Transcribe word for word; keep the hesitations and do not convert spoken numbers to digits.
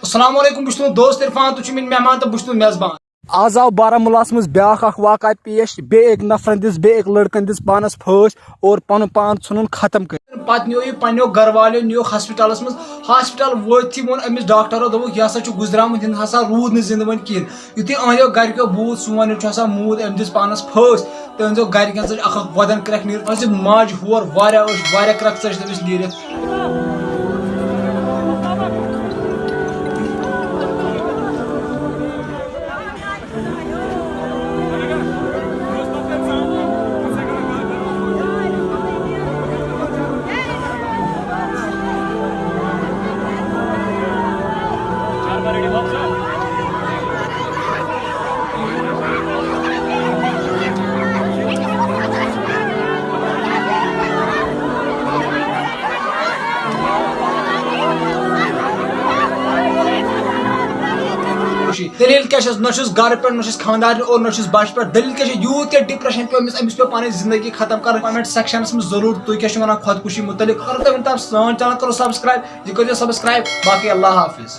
السلام علیکم، بہٕ چھُس تُہُنٛد دوست عرفان، تُہۍ چھِو میٲنۍ مہمان تہٕ بہٕ چھُس تُہُنٛد میزبان۔ آز آو بارہمولاہس منٛز بیاکھ اکھ واقعہ پیش۔ بیٚیہِ أکۍ نفرن دِژ، بیٚیہِ أکۍ لڑکن دِژ پانس پھٲسۍ اور پنُن پان ژھُنُن ختم کٔرِتھ۔ پتہٕ نیوٗ یہِ پننیو گرٕ والٮ۪و، نیوٗکھ ہاسپٹلس منٛز۔ ہاسپٹل وٲتتھٕے ووٚن أمِس ڈاکٹرو، دوٚپُکھ، "یہِ ہسا چھُ گُزریومُت، یہِ نہ ہسا روٗد نہٕ زندٕ وۄنۍ کِہینۍ۔" یُتھُے أہنٛدیو گرِکیو بوٗز، "سون نیٚچُو ہسا موٗد، أمۍ دِژ پانس پھٲسۍ۔" تہٕ أہنٛدیو گرِکٮ۪ن ژٔج اکھ اکھ وۄدن کرٛٮ۪کھ نیٖرِتھ۔ أہنٛزِ ماجہِ ہور واریاہ أچھ، واریاہ کرٛٮ۪کھ ژٔج تٔمِس نیٖرِتھ۔ خوشی۔ دٔلیٖل کیٛاہ چھَس؟ نہ چھُس گرٕ پٮ۪ٹھ، نہ چھُس خانٛدارنہِ اور نہ چھُس بَچہٕ پٮ۪ٹھ۔ دٔلیٖل کیٛاہ چھِ؟ یوٗت کیٛاہ depression پیوٚو أمِس، أمِس پیوٚو پَنٕنۍ زِندگی ختم کَرٕنۍ۔ Comment sectionس منٛز ضروٗر تُہۍ کیٛاہ چھِو وَنان خۄدکُشی مُتعلِق۔ اگر تُہۍ وٕنہِ تام سٲنۍ channel کٔرِو subscribe، یہِ کٔرۍزیو subscribe۔ باقٕے اللہ حافظ۔